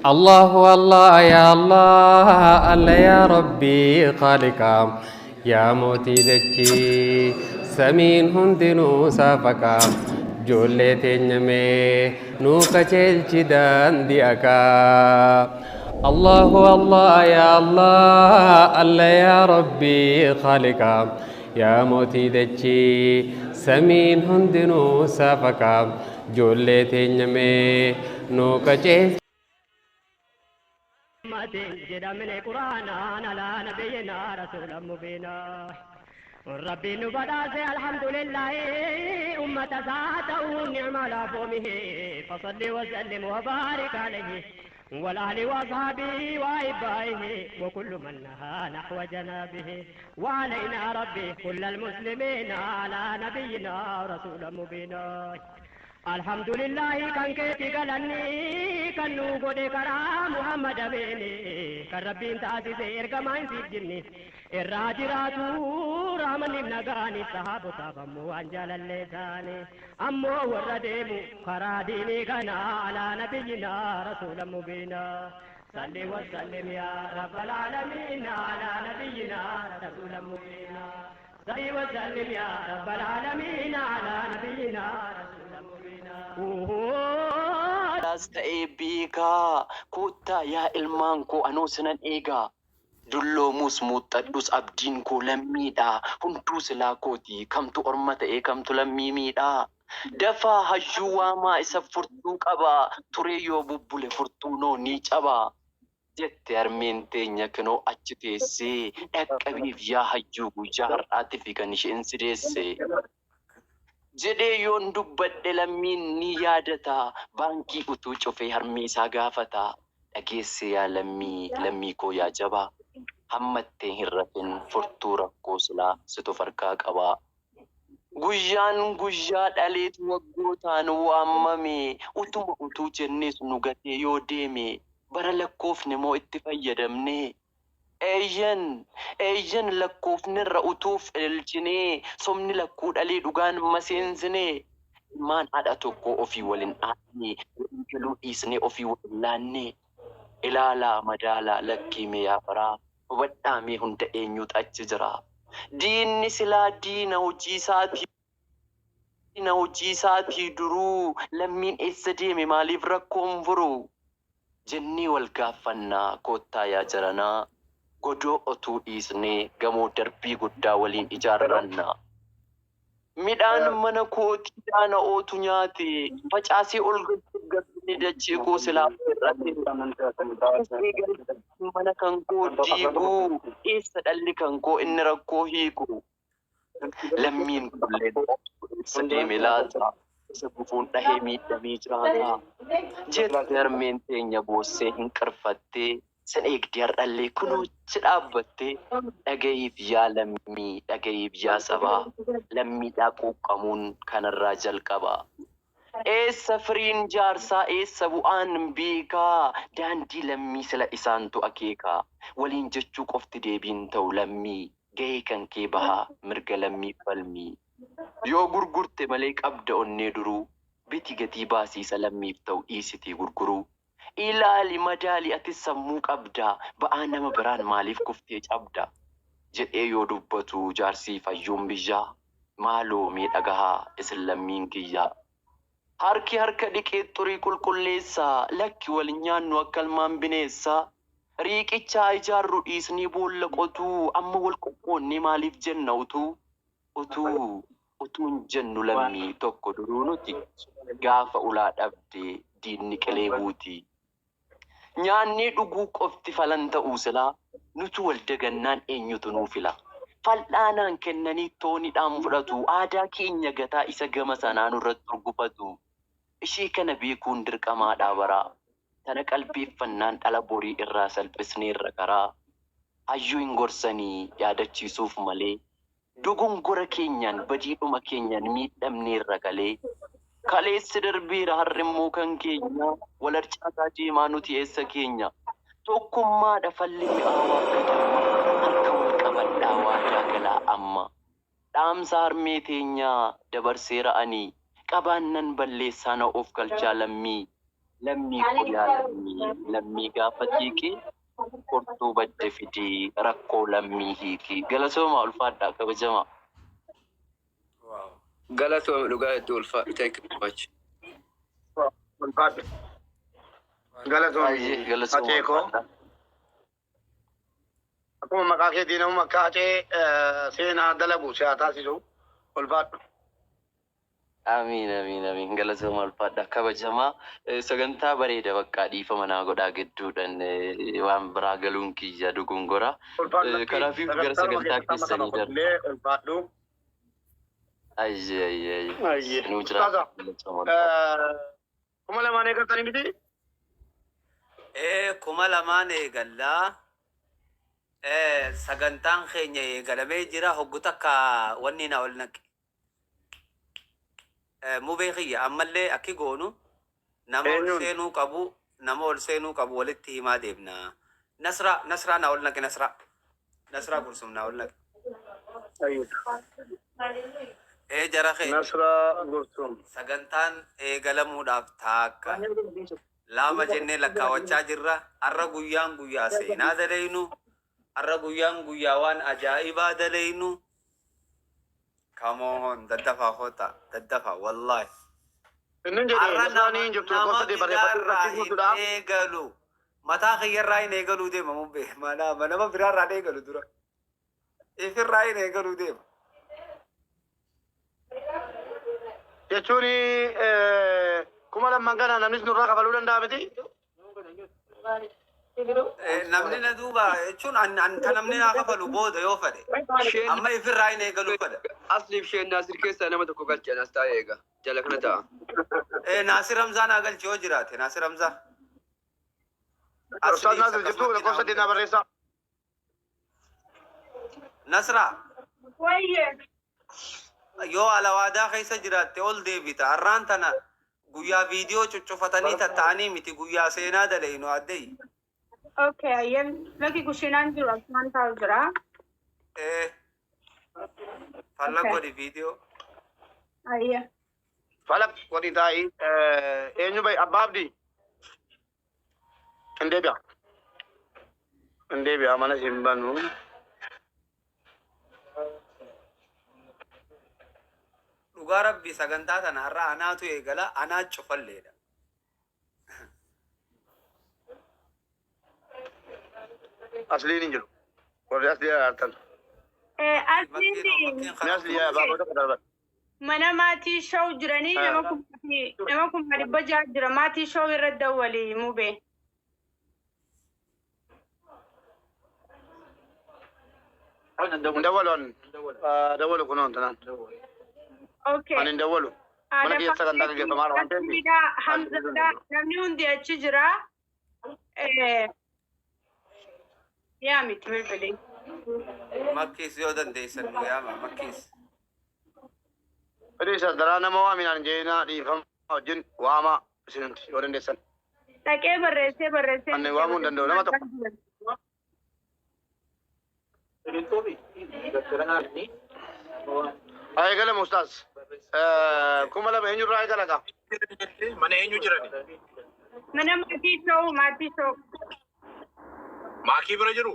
Allahu Allah ya Allah Allah ya Rabbi Khaliqa yaa mootii dachii samiin hundinuu saafaqa ijoollee teenya mee nuu qajeelchi daandii haqaa. Allahu Allah ya Allah Allah ya Rabbi Khaliqa yaa mootii dachii samiin hundinuu saafaqa ijoollee teenya mee nuu qajeelchi. Jedhamne quraanaan alaa nabiyyinaa rasuula mubiinaa. Rabbiin nu badhaase alhamdulillahi ummata isaa ta'uun ni'ma laafuumihi fasalli wasallim wabaarik alayhi والأهل وأصحابه وأحبائه وكل من نهى نحو جنابه وعلينا ربي كل المسلمين على نبينا رسول مبينا. الحمد لله kan keeti galanni kan nu godhe karaa Muhammad ameeni kan Rabbiin taasise ergamaan siif jinni irraa jiraatu rahmanniif nagaani sahaabotaaf ammoo waan jaalallee taane ammoo warra deemu karaa diinii kana alaa nabiyyinaa rasuula mubiinaa. صل وسلم يا رب العالمين على نبينا رسول مبينا. صل وسلم يا رب العالمين على نبينا رسول مبينا. As ta'ee beekaa, koottaa yaa ilmaan koo, anoo sinan eegaa. Dulloomus muuxadhus abdiin koo lammiidha. Hunduu silaa kooti, kamtu orma ta'ee kamtu lammii miidhaa? Dafaa hayyuu waamaa, isa furtuu qabaa. Turee yoo bubbule furtuunoo ni cabaa. Jette harmeen teenya kinoo achi teessee, dhaqqabiif yaa hayyuu guyyaa har'aati fi kan isheen si deesse. Jedhee yoon dubbadhe lammiin ni yaadata. Baankii utuu cufee harmee isaa gaafata. Dhageesse yaa lammii, lammii koo yaa jabaa. Hammattee hin rafin, furtuu rakkoo silaa situ farkaa qabaa. Guyyaan guyyaa dhaleetu waggootaan waammame. Utuma utuu jennees nu gatee yoo deeme, bara lakkoofne moo itti fayyadamne? Eeyyan, eeyyan, lakkoofnerra utuuf ililchinee, sobni lakkuu dhalee dhugaan maseensinee. Ilmaan haadha tokkoo ofii walin dhaanne, walii galuu dhiisnee ofii walin laanne. Ilaalaa madaalaa lakkii mee yaa firaa, hubadhaa mee hunda eenyuutu achi jira? Diinni silaa diina hojii isaatii diina hojii isaatii duruu, lammiin eessa deeme, maaliif rakkoon furu? Jennee wal gaaffannaa koottaa yaa jaranaa, godoo otuu dhiisnee gamoo darbii guddaa waliin ijaarranna. Midhaan mana kootii daana'ootu nyaate, facaasee ol galchuuf gabbinni dachee koo silaa hir'ate. Eegalee mana kan koo diiguu, eessa dhalli kan koo inni rakkoo hiiku? Lammiin kulleen eessa deeme laata? Isa gufuun dhahee miidhamee jiraata. Jette harmeen teenya boossee hin qirfattee, sin eegdi har'allee kunoo achi dhaabbattee. Dhaga'iif yaa lammii, dhaga'iif yaa sabaa, lammiidhaa quuqqamuun kanarraa jalqaba. Eessa firiin jaarsaa, eessa bu'aan beekaa? Daandii lammii sila isaantu akeekaa. Waliin jechuu qofti deebiin ta'u lammii, gahee kan kee bahaa mirga lammii falmii. Yoo gurgurte malee qabda onnee duruu, biti gatii baasiisa lammiif ta'u dhiisitii gurguruu. Ilaali madaali, atis sammuu qabda, ba'aa nama biraan maaliif kuftee cabda? Jedhee yoo dubbatu jaarsii fayyuun biyyaa, maaloo mee dhagahaa isin lammiin kiyyaa. Harki harka dhiqee xurii qulqulleessa, lakki wal hin nyaannu akka ilmaan bineessa. Riiqicha haa ijaarru dhiisnee boolla qotuu, amma wal qoqqoonnee maaliif jenna utuu? Utuu utuun jennu lammii tokko duruu nuti, gaafa ulaa dhabde diinni qilee buuti. Nyaannee dhuguu qofti falan ta'uu silaa, nutu wal dagannaan eenyutu nuu fila? Fal'aanaan kennanii tooniidhaan fudhatu, aadaa keenya gataa isa gama sanaa nurratti hurgufatu. Ishee kana beekuun dirqamaadhaa baraa, tana qalbeeffannaan dhala borii irraa salphisneerra karaa. Hayyuu hin gorsanii yaadachiisuuf malee, dogongora keenyaan badiidhuma keenyaan miidhamneerra kalee. Kaleessi darbeera, har'immoo kan keenya, wal harcaasaa deemaa nuti eessa keenya? Tokkummaadha falli mi'aawaa akka dammaa, harka wal qabadhaa waadaa galaa amma. Dhaamsa harmee teenyaa dabarseera ani, qabaannan balleessaa na oofkalchaa lammii. Lammii koo yaa lammii, lammii gaafa xiiqii, kortuu badde fidii, rakkoo lammii hiikii. Galatoomaa, ulfaadhaa, kabajamaa. Wow. Galatoom, dhugaa hedduu ulfaadhu. Thank you so much. Ulfaadhu. Galatoomi. Baay'ee galatoomaa, Hacee koo. ulfaadhaa. Akkuma maqaa keetii namuma akka Hacee seenaa dalagu si haa taasisu. Ulfaadhu. Amiin, amiin, amiin. Galatoomaa, ulfaadhaa, kabajamaa. Sagantaa bareeda. Bakka dhiifama naa godhaa, gidduudhaan waan biraa galuun kiyya dogongora. Ulfaadhu lakkii. Kanaafii gara Sagantaanuma sagantaa keessatti amma kana keessanii darba. qophiilee ulfaadhu. Ayyee, ayyee, ayyee. Ayyee. Nuu jiraata. Ustaaza. Galatoomaa, ulfaadhaa. 2000 eegaltanii miti? Ee, 2000 eegallaa. Sagantaan keenya eegalamee jira. Hoggu takka wanni na ol naqe. Mubee kiyya, ammallee akki goonu nama ol Eenyuun? seenuu qabu, nama ol seenuu qabu walitti himaa deemna. Nasraa, Nasraa na ol naqe, Nasraa. Nasraa Gursum na ol naqe. Ayyee. Ee, jara keenya. Nasraa Gursum. Sagantaan eegalamuudhaaf taakka, lama jennee lakkaawachaa jirra. Har'a guyyaan guyyaa seenaa daleynu. Har'a guyyaan guyyaa waan ajaa'ibaa daleynu. Come on, daddafaa koota, daddafaa wallaahi. Inni jedhe Har'a Nasraan nama hin jirtu, nama lakkoofsa barreeffadhu biraarraa irratti hin guutuudha. eegalu. Mataa kiyyarraa hin eegaluu deema mubbee. Mana nama biraarraa hin eegalu dura. Ifirraa hin eegaluu deema. Jechuun 2000 kana namnis nurraa kafaluu danda'a miti? Namni na duuba jechuun an kan namni naa kafalu booda yoo fedhe. Sheen Amma ifirraa hin eegaluu fedha. Asliif Sheen Naasir keessaa nama tokko galchan as taa'ee eega. Jala kana ta'a. Naasir Hamzaa naa galchi yoo jiraate, Naasir Hamzaa. Ustaaz Asliif Naasir jirtu, akkasumatti lakkoofsa naa sadii naa barreessaa. Nasraa. Wayye. Yoo alawaadaa keessa jiraatte ol deebita. Har'aan tana guyyaa viidiyoo cuccufatanii tatta'anii miti, guyyaa seenaa daleynu addee. Okay, ayyan lakki kushiinaan jiru, asumaan taa'u jira. Falla Okay. godhi viidiyoo. Ayya. Falaq godhi taa'ii. Eenyu bahi? Abbaa Abdii. Hin deebi'a. Hin deebi'a, mana hin banu. Dhugaa rabbi, sagantaa tana har'a anaatu eegala, anaa cufalleedha. Asliin hin jiru. Warri aslii araartan. Makkeen Asliin makkeen Mee aslii abbaa tokko darban. Mana maatii show jiranii nama kuma fi nama 600,000 jira, maatii show irra dawwali mubee. Hin dawwalu an. Dawwalu kunoon tanaan. Okay. Ani hin dawwalu. Mana keessa sagantaa gaggeeffamaa jira waan ta'eef. Asliidha, Hamzadha, namni hundi achi jira. Yaa miti bilbilee. Makkiis yoo dandeessan nu yaama makkiis. Fedhii isa daraa nama waaminaan jeenaa, dhiifama wajjin waama isinimti yoo dandeessan. Dhaqee barreessee barreessee. Ani waamuu hin danda'u nama tokko. Haa eegalamu ustaaz. 2000 eenyurraa eegala gaa? Mana eenyu jirani? Mana maatii show, maatii show. Maakii bira jiru?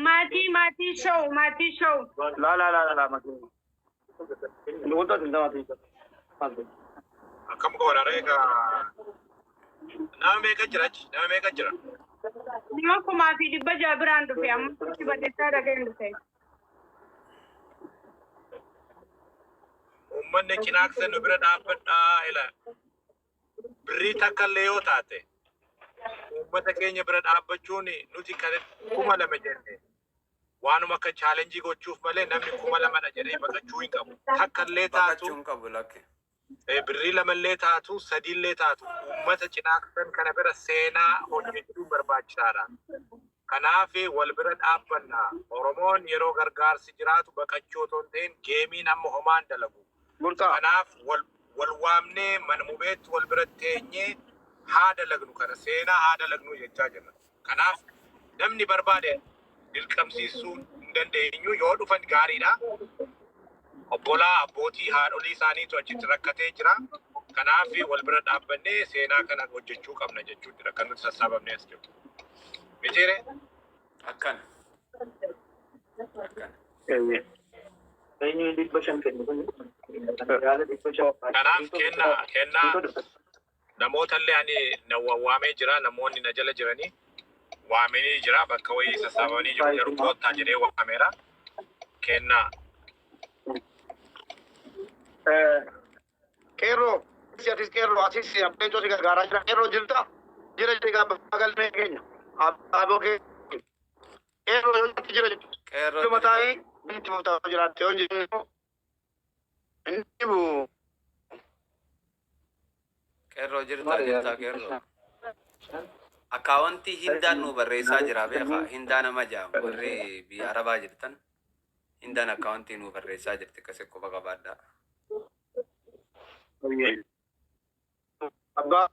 Maatii, maatii show, maatii show. Laa laa laa laa, makii. Nuguntoo hin tamaatii. Akkam goona egaa? Nama meeqa jira achi? Nama meeqa jira? Nama 600,000 biraan dhufe, amma achi barreessaa dhaqeen dhufe. Uummanni cinaaksa nu bira dhaabbadhaa ila. Birrii takka illee yoo taate uummata keenya bira dhaabbachuun, nuti kan 2000 jenne waanuma akka challenge gochuuf malee namni 2000dha jedhee baqachuu hin qabu. Takka illee taatu, Baqachuu hin qabu lakke. Birrii lamallee taatu, sadiillee taatu, uummata cinaaksan kana bira seenaa hojjechuun barbaachisaadha. Kanaaf wal bira dhaabbanna. Oromoon yeroo gargaarsi jiraatu baqachuu otoo hin ta'in, geemiin amma homaan dalagu. Burqaa. Kanaaf wal waamnee mana mubeetti wal bira teenyee haa dalagnu, kana seenaa haa dalagnu jechaa jirra. Kanaaf namni barbaade dirqamsiisuu hin dandeenyu, yoo dhufan gaariidha. Obbolaa, abbootii, haadholii isaaniitu achitti rakkatee jira. Kanaaf wal bira dhaabbannee seenaa kana hojjechuu qabna jechuudha kan nuti sassaabamnee as jiru. Mitiire? Akkana. Akkana. Kanaaf kennaa kennaa namoota illee ani na waamee jira, namoonni na jala jiranii waamanii jira, bakka wayii sassaabamanii jiru, garuu koottaa jedhee waameera. Kennaa. Qeerroo, atis qeerroo, atis abbeen si gargaaraa jira. Qeerroo jirta? Jira jedhee abbaa galmee keenya. Abbaa keenya. Qeerroo yoo jirti jira jechuudha. Qeerroo Dhuma jirta. taa'ee itti fuftaa jiraatte yoo jennu inni dhibu. Qeerroo jirta, jirta qeerroo. Akkaawwantii Hindaan nu barreessaa jira beekaa. Hindaa nama jaamu warri biyya Arabaa jirtan. Hindaan akkaawwantii nu barreessaa jirti, akkasii quba qabaadhaa. Abbaa.